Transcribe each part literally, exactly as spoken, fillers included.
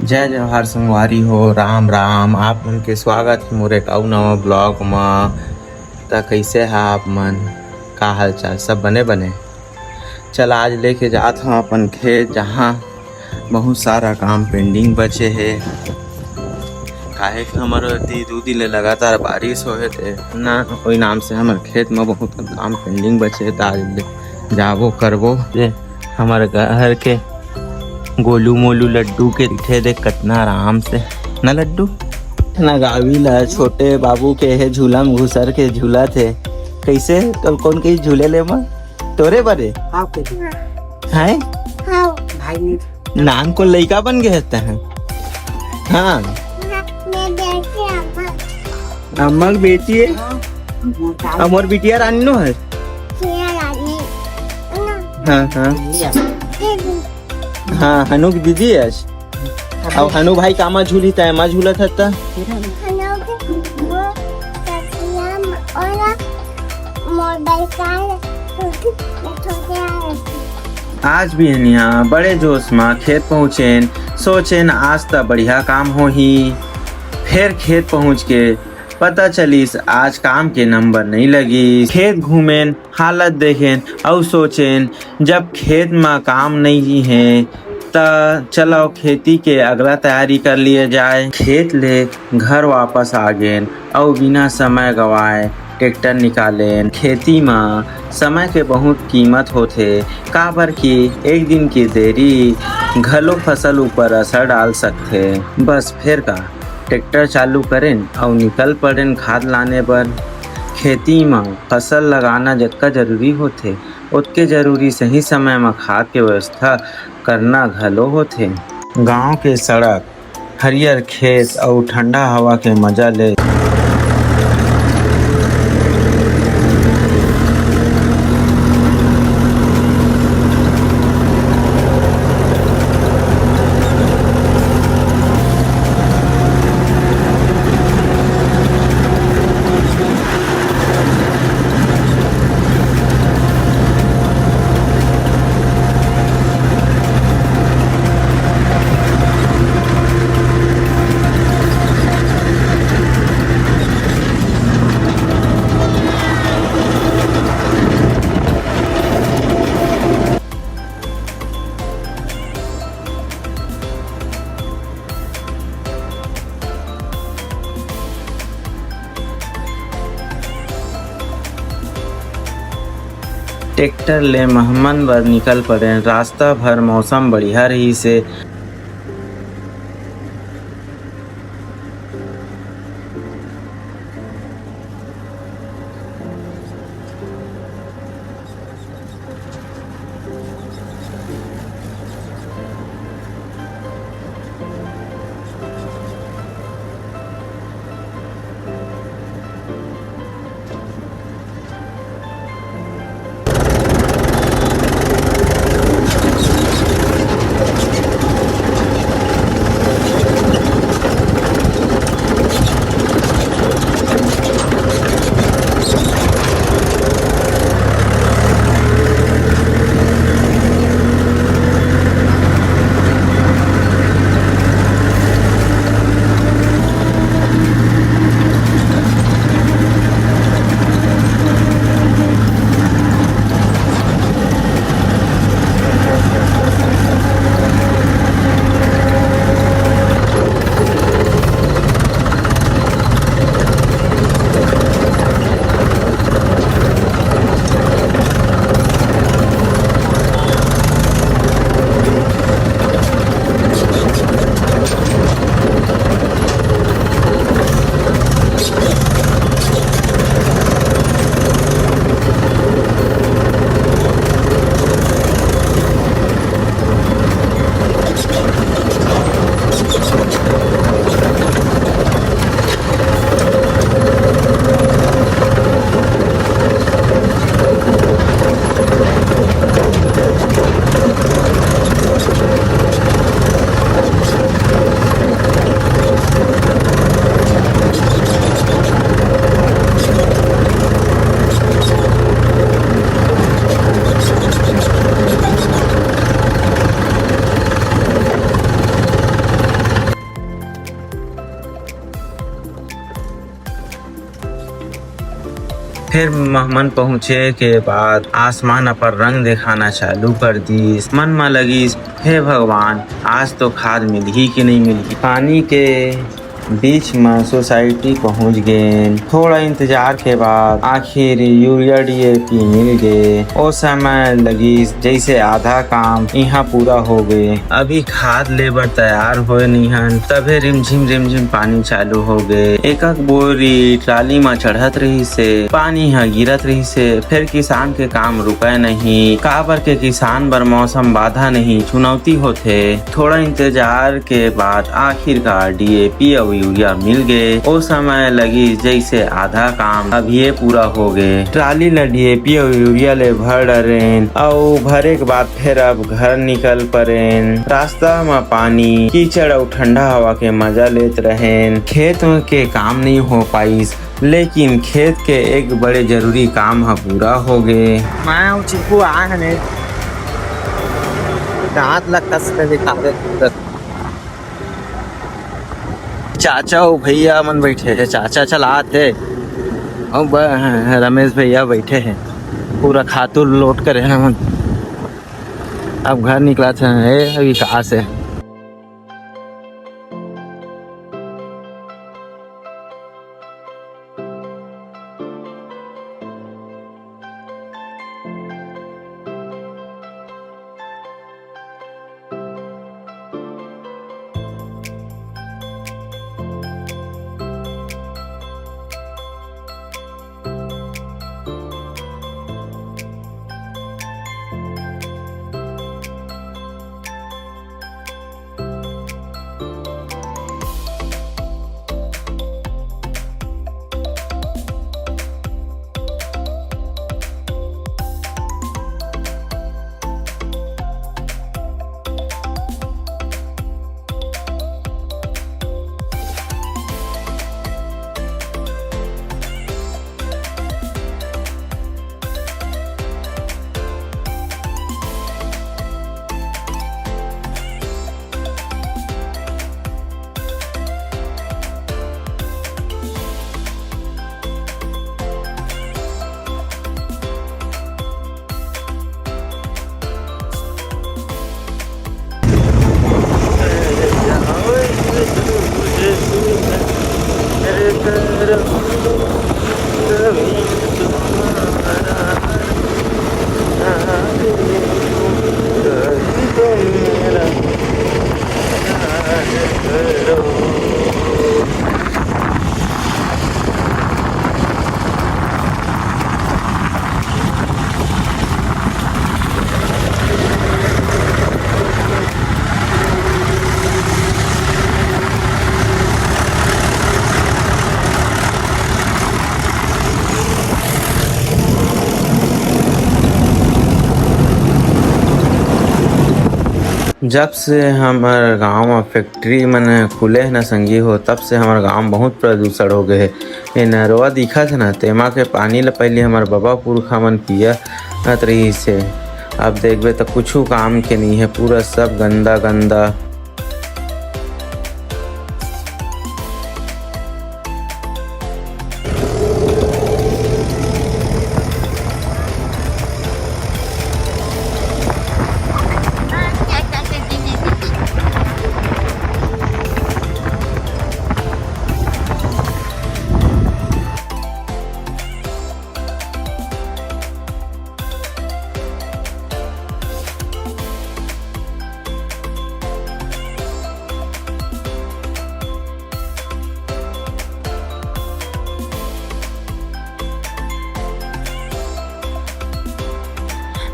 जय जोहार संगवारी हो, राम राम। आप मन के स्वागत हे मोर एक अउ नवा ब्लॉग म। त कइसे हा आप मन? का हालचाल? सब बने बने? चल, आज लेके जात हंव अपन खेत, जहां बहुत सारा काम पेंडिंग बचे हे। काहे कि हमर एती दू दिन ले लगातार बारिश होए हे ना, ओई नाम से हमर खेत म बहुत काम पेंडिंग बचे हे, त आज ले जाबो करबो। ये हमर घर के गोलू मोलू लड्डू के दिखे देख कतना आराम से ना लड्डू। ना गावी ला छोटे बाबू के हे झूला म घुसर के झूलत हे। कइसे तोल कोन के झूले ले म तोरे बरे? आपके हैं? हाँ। भाई नहीं। नान को लइका बन गए हस तैं? हाँ। मैं बेटी अम्मा। अम्मा के बेटी है? हाँ। अब मोर बिटिया रानी नो है? किया रानी। हाँ, हाँ। दीदी। हाँ, हनु की दीदी है आज। अब हनु भाई कामा झूली तय मा झूलत हत्ता? हनु के वो तकिया म-, ओला मोबाइल का छोटे आ आज बिहनिया बड़े जोश म खेत पहुँचेन, सोचेन आज त बढ़िया काम होही। फेर खेत पहुँच के पता चलिस आज काम के नंबर नइ लगिस। खेत घूमेन, हालत देखेन अउ सोचेन, जब खेत म काम नइ हे त चलो खेती के अगला तैयारी कर लिए जाए। खेत ले घर वापस आ गेन अउ बिना समय गवाए ट्रैक्टर निकालेन। खेती म समय के बहुत कीमत होथे, काबर कि एक दिन के देरी घलो फसल ऊपर असर डाल सकथे। बस फेर का, ट्रैक्टर चालू करेन अउ निकल पड़ेन खाद लाने बर। खेती म फसल लगाना जतका जरूरी होथे, ओतके जरूरी सही समय म खाद के व्यवस्था करना घलो होथे। गांव के सड़क, हरियर खेत अउ ठंडा हवा के मजा ले। ट्रैक्टर ले महमन बर निकल पड़ेन। रास्ता भर मौसम बढ़िया रहिस हे। फिर हमन पहुंचे के बाद आसमान अपन रंग दिखाना चालू कर दिस। मन म लगिस, "हे भगवान, आज तो खाद मिलही कि नहीं मिलही?" पानी के बीच म सोसाइटी पहुंच गेन। थोड़ा इंतजार के बाद आखिर यूरिया डीएपी मिल गे। ओ समय लगिस जैसे आधा काम इहां पूरा हो गे। अभी खाद ले बर तैयार होए नई हन, तभे रिमझिम रिमझिम पानी चालू हो गे। एक एक बोरी ट्राली म चढ़त रहिस हे, पानी ह गिरत रहिस हे, फेर किसान के काम रुकय नहीं, काबर के किसान बर मौसम बाधा नहीं, चुनौती होथे। थोड़ा इंतजार के बाद आखिरकार डीएपी अउ यूरिया मिल गे। ओ समय लगिस जैसे आधा काम अभिये पूरा हो गे। ट्राली ल डीएपी अउ यूरिया ले भर डरेन अउ भरे के बाद फेर अब घर निकल परेन। रास्ता म पानी, कीचड़ अउ ठंडा हवा के मजा लेत रहेन। खेत के काम नइ हो पाइस, लेकिन खेत के एक बड़े जरूरी काम ह पूरा हो गे। मैं अउ चिपकू आए हन, दांत ल कस के दिखावे। चाचा अउ भैया मन बैठे हे, चाचा चलात हे, अउ ब-, रमेश भैया बैठे हे, पूरा खातू लोड करे हे हमन। अब घर निकलत हे, ए विकास हे। जब से हमर गांव म फैक्ट्री मन खुले हे ना संगी हो, तब से हमर गांव म बहुत प्रदूषण हो गए हे। ये नरवा दिखत हे ना, तेमा के पानी ल पहले हमर बबा पुरखा मन पियत रहिस हे। अब देखबे त कुछु काम के नइ हे, पूरा सब गंदा गंदा।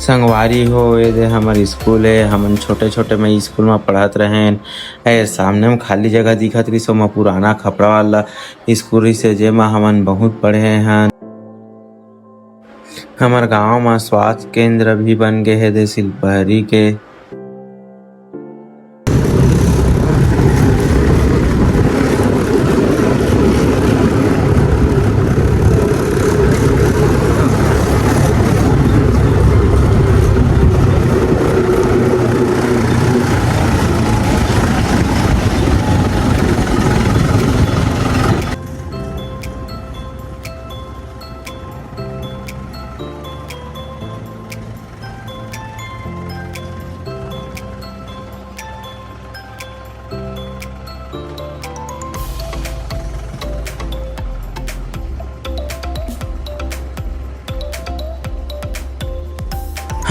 संगवारी हो, ये दे हमर स्कूल हे। हमन छोटे-छोटे में स्कूल में पढ़त रहेन। ए, सामने में खाली जगह दिखत रहिस, ओमा पुराना खपड़ा वाला स्कूल रहिस हे, जेमा हमन बहुत पढ़े हन। हमर गांव म स्वास्थ्य केंद्र भी बन गे हे दे सिलपहरी के।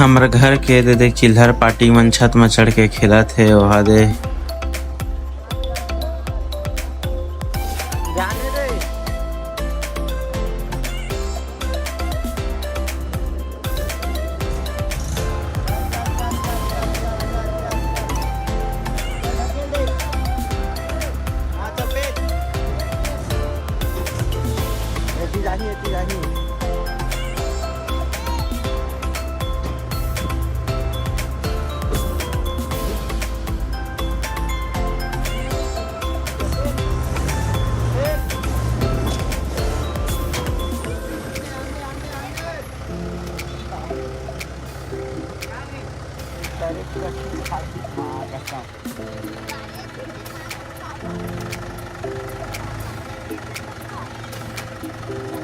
हमर घर के दे देख चिल्हर पार्टी मन छत म चढ़ के खेलत हे, ओहा दे।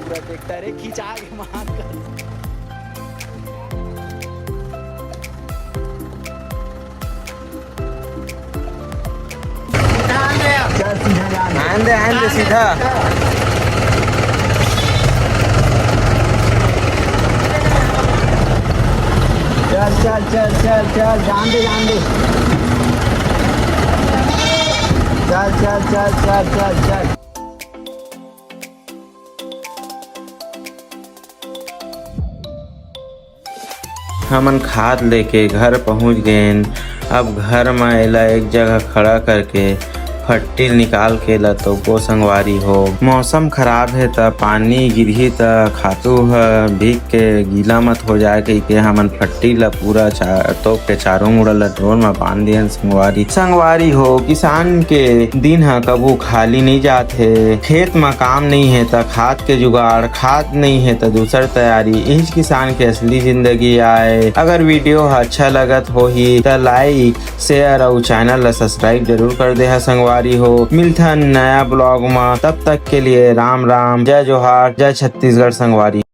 पूरा देखता रे, खिंचा के मार कर। चल, सीधा जा। आन दे, आन दे सीधा। चल, चल, चल, चल, चल, जान दे, जान दे। चल, चल, चल, चल, चल, चल। हमन खाद लेके घर पहुंच गेन। अब घर म एला एक जगह खड़ा करके फट्टी निकाल के ल तोपबो संगवारी हो। मौसम खराब हे त पानी गिरही त खातू ह भीग के गीला मत हो जाए कहिके हमन फट्टी ल पूरा चा-, तोप के चारों मुड़ा ल ड्रोन म बांध दियन संगवारी। संगवारी हो, किसान के दिन ह कभू खाली नइ जात हे। खेत म काम नइ हे त खाद के जुगाड़, खाद नइ हे त दूसर तैयारी, इहीच किसान के असली जिंदगी आय। अगर वीडियो ह अच्छा लगत होही त like, share अउ channel ल subscribe जरूर कर देहा संगवारी हो। मिलथन नया vlog म, तब तक के लिए राम राम, जय जोहार, जय छत्तीसगढ़ संगवारी।